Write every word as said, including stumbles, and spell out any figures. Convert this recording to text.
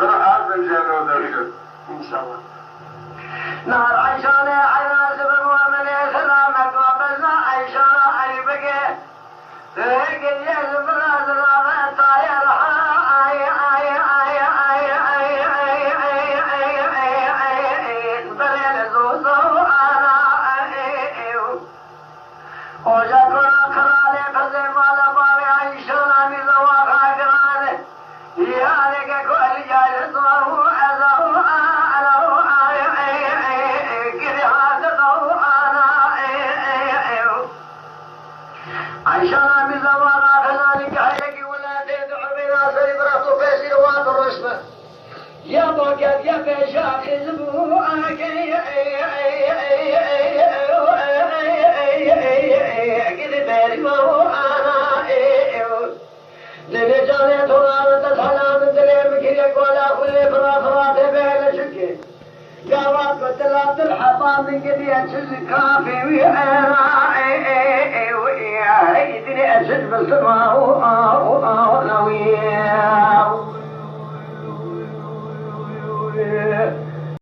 Bira ez de celo dexîrim. İnşallah. Nahar Eyşanê Eyran ji bin we min ê selamet we bezna Eyşana Eybike. Têkê yê ji bin re selamet tayê reha ay, ay, ay. Berê li zû zû ana ay. Oja kura qiralê qizê mala bavê Eyşana mîza wa xagirane. Yareke ku Elî Cahil zor û ezaw anaw ay, ay, ay, ay, giri hate zaw ana ay, ay, ay. Eyşana mîza wa xagirane ki heyekî welatê di urbê nasirî bira tu pêşî wa diruşme. Ya baket ya beja xizbu ake gidi beriva ana. Dene canê tonar da salam dile mikire kola kule fıra fıra de bele çünkü. Gavat ko tila dur haba min gibi açız kafi wi ana. Idine açız bısma.